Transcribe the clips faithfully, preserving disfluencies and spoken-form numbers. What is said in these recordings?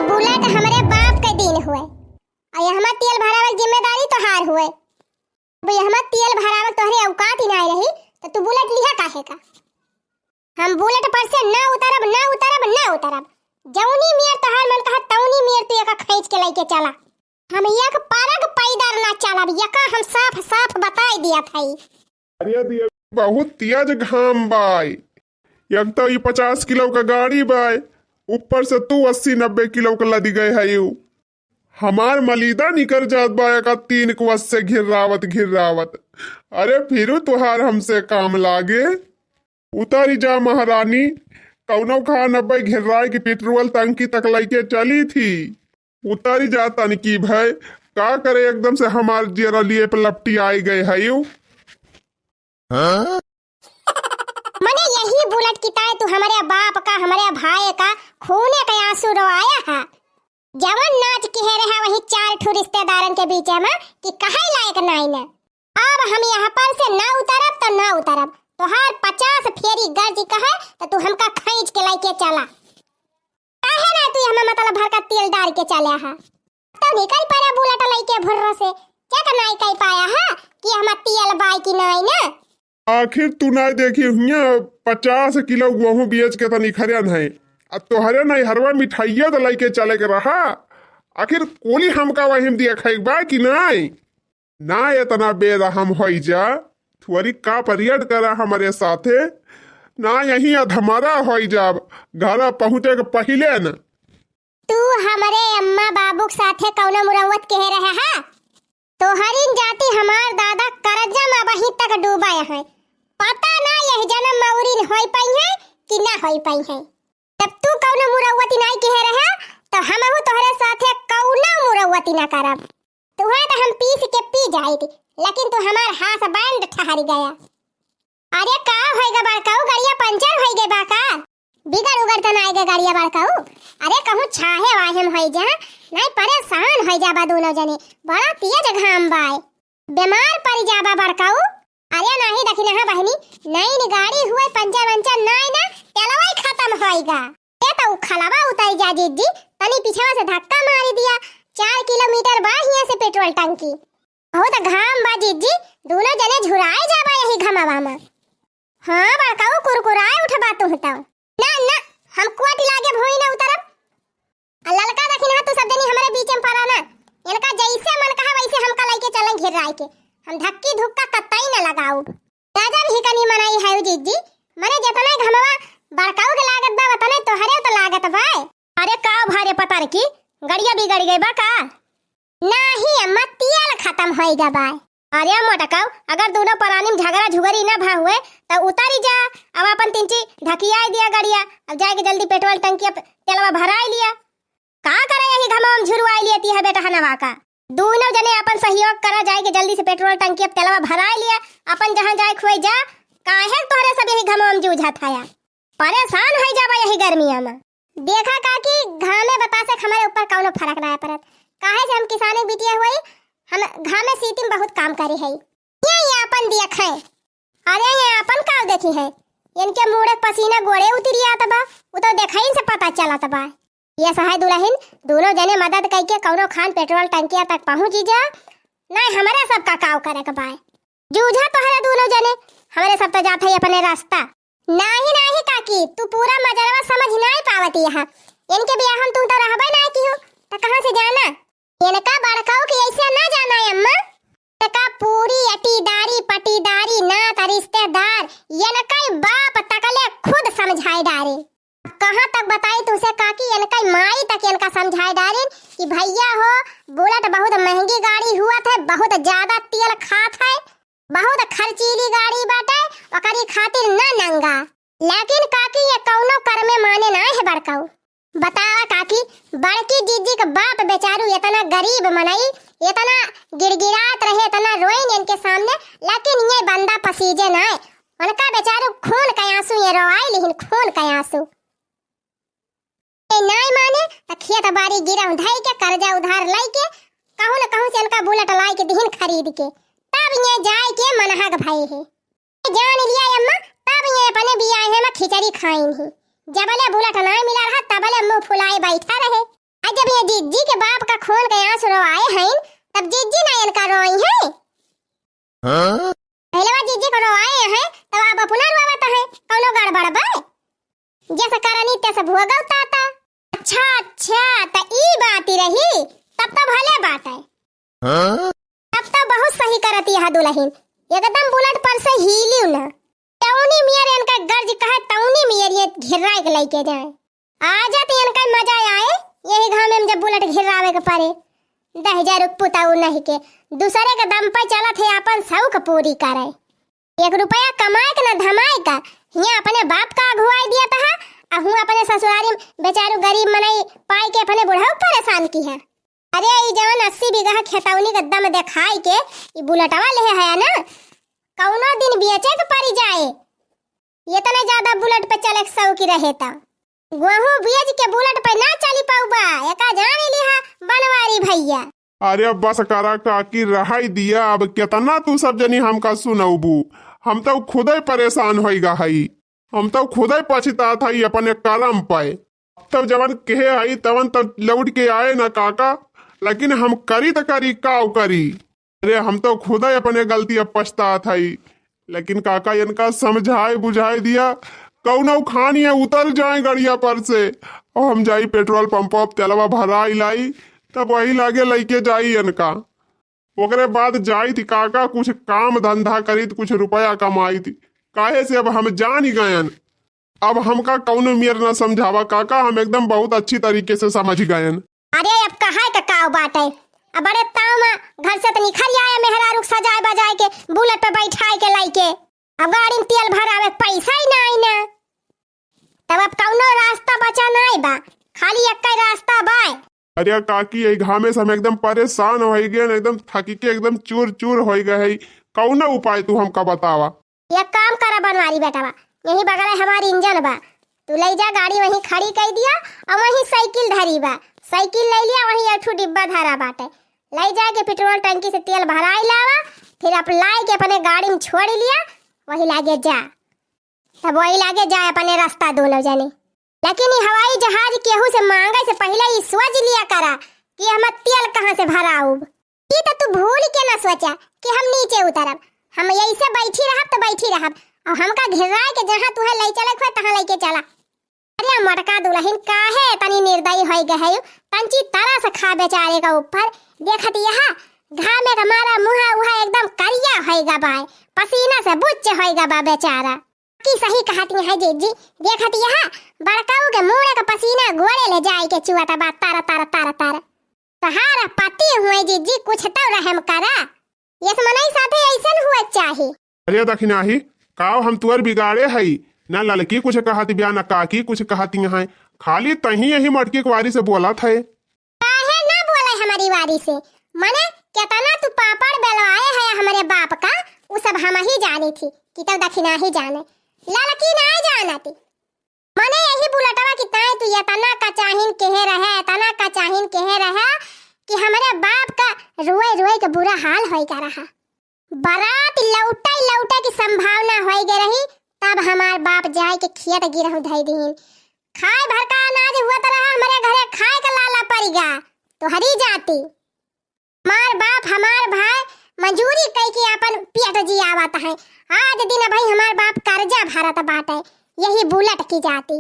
बुलेट हमरे बाप के दीन हुए, अउर यहमा तेल भरावे के जिम्मेदारी तोहार हुए। अब यहमा तेल भरावे के तोहरे औकात ही नाहीं रही, तो तू बुलेट लिहा काहे का? हम बुलेट पर से ना उतरब, ना उतरब, ना उतरब। जौनी मेर तोहार मन कहा, तौनी मेर तू एका खींच के लइके चला। हम एक परग पैदर ना चलब, एका हम साफ साफ बताइ दियत हई। अरे दिया, बहुत तेज घाम बाय। एक तो ई पचास किलो का गाड़ी बाय, ऊपर से तू अस्सी नब्बे किलो का लदि गए हयू। हमार मलीदा निकर जात बा एका तीन कुवस से घिर्रावत घिर्रावत। अरे फिरू तुहार हमसे काम लागे। उतरी जा महारानी, कौनो खान अब्बे घिर्राए की पेट्रोल टंकी तक लइके चली थी। उतरी जा तनकी भय, का करे एकदम से हमार जियरा लिए पे लपटी आइ गए हयू। मने यही बुलेट की ताय तू हमरे बाप का, हमरे भाई का खूने के आंसू रोआया है। जवन नाच किहे रहा वही चार ठो रिश्तेदारन के बीच में कि कहै लायक नाई न। अब हम यहाँ पर से ना उतरब तो ना उतरब। तोहार पचास फेरी गर्ज कहे तो तू हमका खींच के लइके चला। काहे ना तू हमें मतलब भर का तेल डार के चले हा? तो निकल पड़ा बुलेट लइके भुर्र से। चेक नाई कई पाया हा कि हम तेल बाय कि नाई ना। आखिर तू नाई देखी हुइया पचास किलो गेहूं बेच के तनी खरियन है। आ तोहरे नैहरवा मिठाइया तो लइके चले के रहा। आखिर कोली हमका वहीं दिया खाई बा कि नाई? ना एतना बेरहम होई जा, थोरी cooperate करा हमरे साथे, ना यहीं अधमरा होई जाब, घरा पहुँचे के पहिले न। तू हमरे अम्मा बाबू के साथे कौनो मुरौवत केहे रहे हा? तोहरिन जाति हमार दादा करजा में अबहीं तक डूबा है। पता ना यह जन्म में उरिन होई पइहैं कि ना होई पइहैं। जब तू कौनो मुरौवती नाई केहे रहे, तो हमहू तोहरे साथे कौनो मुरौवती ना करब। तुहे तो हम पीस के पी जाइत, लेकिन तू हमार husband ठहर गया। अरे का होइगा बड़काऊ, गड़िया पंचर होइगे बा का? बिगड़ उगड़ त नाई गे गड़िया बड़काऊ? अरे कहूँ छाहे वाहे में होई जा, नाई परेशान होई जाबा दोनों जने। बड़ा तेज घाम बाय, बीमार पड़ जाबा बड़काऊ। अरे नाही दखिनहा बहिनी, नई न गाड़ी हुए पंचर वंचर नाई ना, तेलवा ही खतम होइगा। ए तो उ खलवा उतरी जा जिज्जी, तनी पीछवा से धक्का मारी दिया। चार किलोमीटर बा हियां से पेट्रोल टंकी। बहुत घाम बा जिज्जी, दोनों जने झुराए जाबा यही घमवा में। हाँ बड़काऊ, कुरकुराए उठबा तुम तो। ना ना, हम कोट लागे भुई ना उतरब। आ ललका दखिनहा तू सब जनी हमरे बीच में पड़ा ना। इनका जैसे मन कहा वैसे हमका लइके चलें घेराए के। हम धक्की धुक्का कतई ना लगाउब। गजब ही कनी मनई है उ जिज्जी, मने जतने घमवा बड़काऊ के लागत बा, वतने तोहरे तो लागत बा। अरे का भारे पतर की गड़िया बिगड़ गई बा का? नाही अम्मा, तेल खतम होई गा बा। अरे मोटकाऊ, अगर दोनों परानी में झगड़ा झुगड़ी ना भा हुए, तो उतरी जा, अब अपन तिनची ढकियाई दिया गड़िया, अब जाए के जल्दी पेट्रोल टंकी अब तेलवा भराई लिया। का करे यही घमवा में झुरवाई लिया ती है बेटा हनवा का? दोनों जने अपन सहयोग करा, जाए के जल्दी से पेट्रोल टंकी अब तेलवा भराई लिया, अपन जहाँ जाए खुए जा, काहे तोहरे सब यही घमवा में जूझत हया? परेशान होई जाबा यही गर्मिया में। देखा काकी, घामे बतासे के हमरे ऊपर कौनो फर्क ना पड़त, काहे से हम किसानी बिटिया हुई, हम घामे सीती में बहुत काम करी है। ये, ये अपन देख है, अरे ये अपन का देखी है, इनके मुड़े पसीना गोड़े उतरी आत बा, उ तो देखाइन से पता चलत बा। ये सहाय दुलहिन, दोनों जने मदद कइके कौनो खान पेट्रोल टंकिया तक पहुँची जा, नहीं हमरे सब का काव करे के बाय। जूझा तोहरे दोनों जने, हमरे सब तो जात है अपने रास्ता। नाही, नाही काकी, तू पूरा मजरवा समझ नाही पावती है। इनके बियाह में तू तो रहबे नाही किहू, तो कहाँ से जाना? इनका बड़काऊ के ऐसे ना जाना है अम्मा। इनका पूरी अटीदारी, पटीदारी, नात, रिश्तेदार, इनका बाप तकले खुद समझाए डारे। कहाँ तक बताई तुसे काकी, इनका माई तक इनका समझाए डारिन कि भैया हो, बुलेट बहुत महंगी गाड़ी हुआ थे, बहुत ज्यादा तेल खात है, बहुत खर्चीली गाड़ी बाटे, ओकरी खातिर ना नंगा। लेकिन काकी, ये कौनो कर्मे माने ना है बड़काऊ। बतावा काकी, बड़की जीजी के बाप बेचारू इतना गरीब मनई, इतना गिड़गिड़ात रहे, इतना रोइन इनके सामने, लेकिन ये बंदा पसीजे ना है। उनका बेचारू खून का आंसू ये रोआई, लेकिन खून का आंसू। ए नाई माने, त खेत बाड़ी गिरहूं धई के, कर्जा उधार लई के, कहूं न कहूं से इनका बुलेट लाई के दिहिन खरीद के, तब ये जाए के मनहक भई है। जान लिया अम्मा, तब ये अपने बियाहे में खिचड़ी खाइन ही। जबले बुलेट नाई मिला रहा, तबले मुंह फुलाए बैठा रहे। आज ये जिज्जी के बाप का खून के आंसू रोआए हैं, तब जिज्जी ना इनका रोई है। हाँ? पहले वो जिज्जी को रोआए हैं, तब आप अपना रोवत हैं, कौनो गड़बड़ बा? जैसे करनी तैसे भोगव ताता। अच्छा, अच्छा, त ई बात ही रही, तब तो भले बात है। हाँ? तब तो बहुत सही करत यह दुलहिन, एकदम बुलेट पर से हिलिउ न। तौनी मियर इनका गर्ज कहे, तौनी मियर ये घिर्राए के लइके जाए। आजा त इनका मजा आए, यही घामे में जब बुलेट घिर्रावे के परे। दहिजर पुताऊ नहीं के, दूसरे के दम पर चलत है, आपन शौक पूरी करे। एक रुपया कमाए के ना धमाए का, हियां अपने बाप का अगुवाई दिया था, अहूं अपने ससुरारी में बेचारू गरीब मनई पाई के अपने बुढ़ऊ परेशान किहे। अरे, ई जवन अस्सी बीघा खेतौनी के दम देखाई के ई बुलेटवा लेहे है ना, कौनो दिन बेचे के परि जाए। इतना ज्यादा बुलेट पे चले के शौकी रहे त। गेहूं बेच के बुलेट पे ना चली पाउबा, एका जान लिहा बनवारी भैया। अरे बस करा काकी, रहई दिया, अब केतना तू सब जनी हमका सुनौबू। हम तो खुदे परेशान होइगा हई, हम तो खुदे पछतात हई अपने करम पे। अब तो जवन कहे हई तवन तो लौट के आए ना काका, लेकिन हम करी त करी, काव करी। अरे हम तो खुदे अपने गलती अब पछतात हई, लेकिन काका इनका समझाए बुझाए दिया, कौनो खानी है उतर जाए गड़िया पर से, और हम जाई पेट्रोल पंप पर तेलवा भराई लाई, तब वही लागे लइके जाई इनका। ओकरे बाद जाइत काका कुछ काम धंधा करीत, कुछ रुपया कमाइत, काहे से अब हम जान ही गयन। अब हमका कौनो मेर न समझावा काका, हम एकदम बहुत अच्छी तरीके से समझ गयन। अरे अब कहा के का बात है, अब बड़े ताव में घर से त निखर आए, मेहरारू के सजाए बजाए के बुलेट पे बैठाए के लाइके, अब गाड़ी में तेल भरावे के पैसा ही ना आई ना, तब अब कौनो रास्ता बचा ना बा, खाली एक रास्ता बा। अरे काकी, यही घामे से हम एकदम परेशान हो गए, एकदम थकी के एकदम चूर चूर हो गए है, कौनो उपाय तू हमका बतावा। एक काम करा बनवारी बेटवा, यही बगल है हमार इंजन बा, तू ले जा गाड़ी वहीं खड़ी कर दिया और वहीं साइकिल धरी बा, साइकिल ले लिया, वहीं एक ठो डिब्बा धरा बाटे, ले जाके पेट्रोल टंकी से तेल भराई लावा, फिर आप लाई के अपने गाड़ी में छोड़ लिया, वही लागे जा, तब वही लागे जा अपने रास्ता दोनों जने। लेकिन ई हवाई जहाज केहू से मांगे से पहले ई सोच लिया करा कि हम तेल कहाँ से भराउब। ई त तू भूल के ना सोचा कि हम नीचे उतरब, हम यही से बैठी रहब त बैठी रहब, और हमका घिराए के जहाँ तुहे ले चले खोए तहाँ लेके चला। अरे मोटका दुलहिन काहे तनी निर्दयी होई गए है, तंची तरस खा बेचारे का ऊपर। देखत यहा घामे का मारा मुहा उहा एकदम करिया होई गा बाय, पसीना से बुच्च होई गा बा बेचारा। की सही कहती है जिज्जी, देखत यहा बड़काऊ के मूड़े का पसीना गोड़े ले जाए के चुअत बा, तर तर तर तर। तहार पति हुए जिज्जी, कुछ तो रहम करा। यस मनई साथे ऐसन हुए चाही। अरे दखिनाही, काव हम तुअर बिगाड़े हई? ना ललकी कुछ कहत बिया, ना काकी कुछ कहती हैं, खाली तही यही मटकी कुआरी से बोलत है। काहे ना बोले हमारी वारी से? मने केतना तू पापड़ बेलवाए है हमरे बाप का, उ सब हम ही जानी थी कि तब दखिनाही जाने, ललकी ना जानती। मने यही बुलेटवा की ताई तू एतना कचाहिन केहे रहे, एतना कचाहिन केहे रहे कि हमरे बाप का रोए रोए के बुरा हाल होई का रहा। बारात लौटे लौटे की संभावना होई गए रही, तब हमार बाप जाए के खेत गिरहु धई दीन। खाए भर का अनाज हुआ तो रहा, हमरे घरे खाए का लाला परिगा। तोहरी जाती। हमार बाप, हमार भाई मजूरी कई के आपन पेट जियावत है। आज दिन भाई हमार बाप कर्जा भरत बाटे, यही बुलेट की जाती।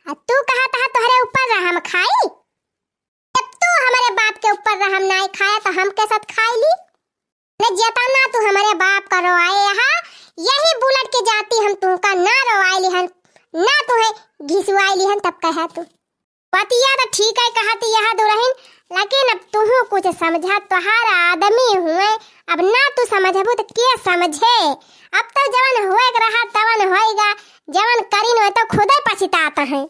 आ तू कहत है तोहरे ऊपर रहम खाई? जब तू हमरे बाप के ऊपर रहम नाई खाया तो हम के साथ खाई ली? न जेतना तू हमरे बाप का रोआए हा, यही बुलेट की जाती हम तुमका ना रोआए लिहन, ना तुहे घिसुआए लिहन, तब कहे तू। बतिया त ठीक है कहत यह दुलहिन, लेकिन अब तुहू कुछ समझा, तोहार आदमी हुए, अब ना तू समझबू त के समझे? अब तो जवन होए के रहा तवन होएगा, जवन करिन हुए तो खुदे पछतात हैं।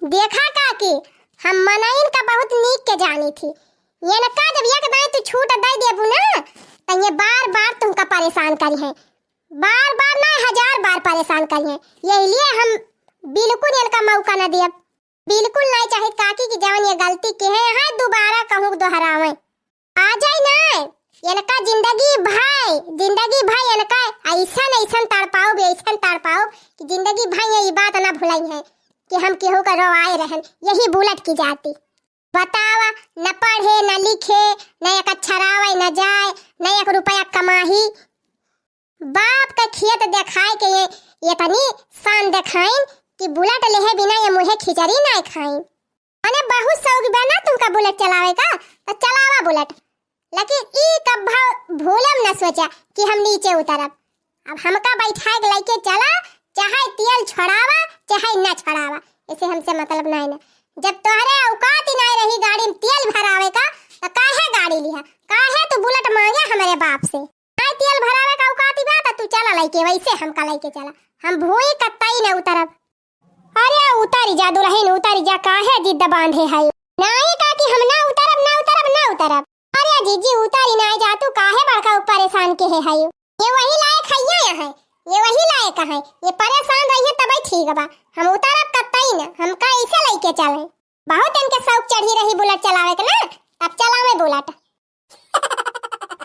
देखा काकी, हम मनइन का बहुत नीक के जानी थी, इनका जब एक दाई तू छूट दे देबू ना, त ये बार बार तुमका परेशान करी है, बार बार ना हजार बार परेशान करी है, यही लिए हम बिल्कुल इनका मौका ना देब। बिल्कुल नाई चाहित काकी कि जवन ये गलती किहे हैं, दोबारा कहूँ दोहरावे। आ जाई ना, इनका जिंदगी भर, जिंदगी भर इनका ऐसन, ऐसन तड़पाओ, ऐसन तड़पाओ कि जिंदगी भर ये बात ना भुलाई है कि हम केहू का रोवाए रहन, यही बुलेट की जाती। बतावा, न पढ़े, न लिखे, न एक अक्षर आवै, न जाय, न एक रुपया कमाही। बाप का खेत देखाय के ये, ये तनी शान देखाइन कि बुलेट लेहे बिना ये मुँहे खिचड़ी नाय खाइन। अने बहुत शौक बा ना तुमका बुलेट चलावै का, त चलावा बुलेट। लेकिन ई कब्बो भूलम न सोचा कि हम नीचे उतरब। अब हमका बैठाय के लइके चला, चाहे तेल छोड़ावा, चाहे न छोड़ावा, एसे हमसे मतलब नाय ना। जब तोहरे औकात ही नाय रही गाड़ी में तेल भरावै का, त काहे गाड़ी लिहा? काहे तू बुलेट माँगे हमरे बाप से? नाय तेल भरावै का औकात ही बा, त तू चला लइके, वैसे हमका लइके चला। हम भूई कतई न उतरब। अरे उतरि जा दुलहिन, उतरि जा, काहे जिद बाँधे है? नाय काकी, हम ना उतरब, ना उतरब, ना उतरब। अरे जीजी, उतरि नाय जा, तू काहे बड़का परेशान केहे है? ये वही लायक है, ये है, ये वही लायक है, ये परेशान रहिए तबै ठीक बा। हम उतरब कतई न, हमका ऐसे लइके चले। बहुत इनके शौक चढ़ी रही बुलेट चलावै के ना, अब चलावै बुलेट।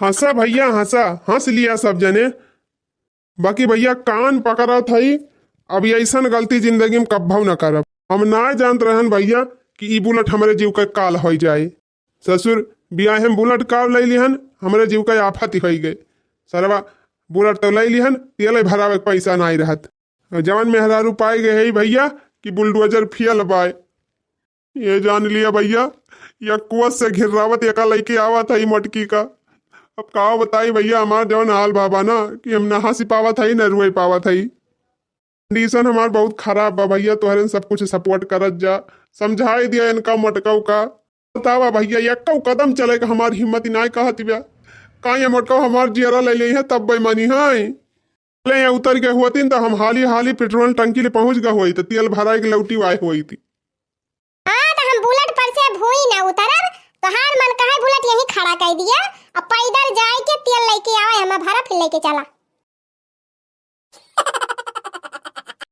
हँसा भइया हँसा, हँस लिया सब जने। बाकी भइया कान पकड़त हई, अब अइसन गलती जिंदगी में कब्बो न करब। हम ना जानत रहन भइया कि ई बुलेट हमरे जीव के काल होइ जाए। ससुर बियाहे में बुलेट काल लइ लिहन, हमरे जीव के आफत होइ गए। सरवा बुलेट तो लइ लिहन, तेल भरावै के पैसा नाय रहत। जवन मेहरारू पाए गए है भइया कि बुलडोजर फेल बाय। ये जान लिया भइया, यक्कुआ से घिर्रावत एका लइके आवत है मोटकी का। अब का बताई भइया, हमार जवन हाल बा बा ना कि हम ना हँसी पावत है, ना रुए पावत है। कंडीशन हमार बहुत खराब बा भइया, तोहरे सब कुछ सपोर्ट करत जा, समझाई दिया इनका मोटकऊ का। बतावा भइया, यक्कऊ कदम चलै का हमार हिम्मत ही नाय कहत बा। का ये मोटकऊ हमार जियरा लइ लेइहैं तब बेमानी है। ले यहाँ उतरि के होतिन त हम हाली हाली पेट्रोल टंकी ले पहुँच गा होइत, तेल भराइ के लौटि आए होइत। हाँ, त हम बुलेट पर से भूई न उतरब, तोहार मन कहै बुलेट यहीं खड़ा कइ दिया, अब पैदल जाइ के तेल लइके आवा, हमें भरा फिर लइके चला।